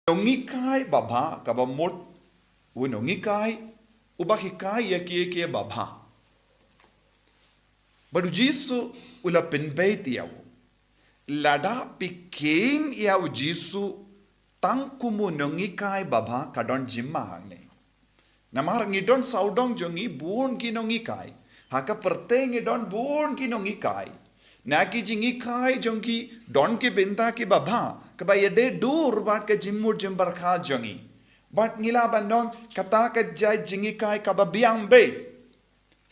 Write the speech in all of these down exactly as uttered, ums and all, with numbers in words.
nonghikai babha, kaba mut u nonghikai uba hikai ïa kiei kiei babha. Bad u Jisu u la pynbeit ïa u, lada phi kheiñ ïa u Jisu tang kum u nonghikai babha, ka don jingma hangne. Namar ngi don sawdong jong ngi bun ki nonghikai. Ha ka pyrthei ngi don bun ki nonghikai. Na ki jinghikai jong ki don ki bynta kiba bha, kaba ïadei dur bad ka jingmut jingpyrkhat jong ngi. Bad ngi lah ban ong kata ka jait jinghikai kaba biang beit.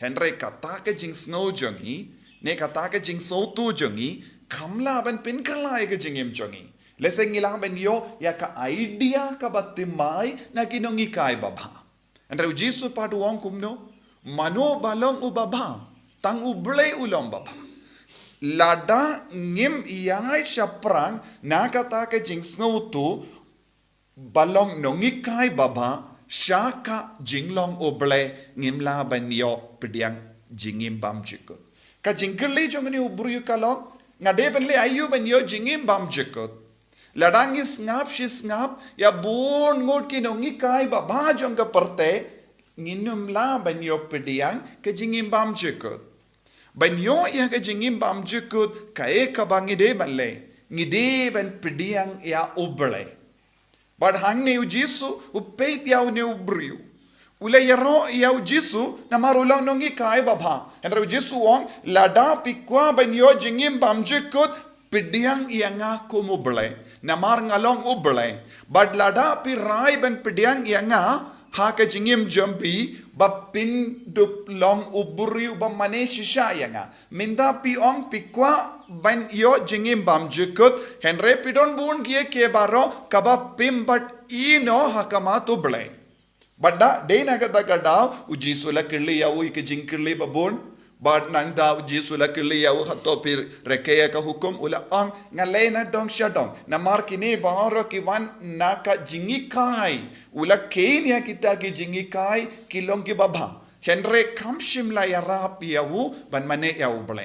Hynrei kata ka jingsngew jong ngi, ne kata ka jingsngewthuh jong ngi, kam lah ban pynkylla ïa ka jingim jong ngi. Lehse ngi lah ban ïoh ïa ka idea kaba thymmai na ki nonghikai babha. Hynrei u Jisu pat u ong kumno? Mano ba long uba bha? Tang U Blei u long uba bha. Lada ngim ïaid shaphrang na kata ka jingsngewthuh ba long nonghikai babha sha ka jinglong U Blei, ngim lah ban ïoh pdiang jingim bymjukut. Ka jingkylli jong une u briew ka long, nga dei ban leh aïu ban ïoh jingim bymjukut? Lada ngi sngap shi sngap ïa bun ngut ki nonghikai babha jong ka pyrthei, ngin ym lah ban ïoh pdiang ka jingim bymjukut. Ban ïoh ïa ka jingim bymjukut, kaei kaba ngi dei ban leh? Ngi dei ban pdiang ïa U Blei. Bad hangne u Jisu u peit ïa une u briew. U la ïaroh ïa u Jisu namar u long nonghikai babha. Hynrei u Jisu u ong, lada phi kwah ban ïoh jingim bymjukut, pdiang ïa nga kum U Blei. Namar nga long U Blei. Bad lada phi rai ban pdiang ïa nga ha ka jingim jong phi, ba phin dup long u briew ba mane shisha ïa nga. Mynta phi ong phi kwah ban ïoh jingim bymjukut, hynrei phi don bun kiei kiei baroh kaba phim bat ïehnoh ha khmat U Blei. Bad da dei na kata ka daw u Jisu u la kylli ïa u ïa ki jingkylli ba bun. Bad nangta u Jisu u la kylli ïa u, hato phi rakhe ïa ka hukum? U la ong, nga leh nadong shadong. Namar kine baroh ki wan na ka jinghikai. U la kheiñ ïa kita ki jinghikai ki long kiba bha. Hynrei kam shym la ïarap ïa u ban mane ïa U Blei.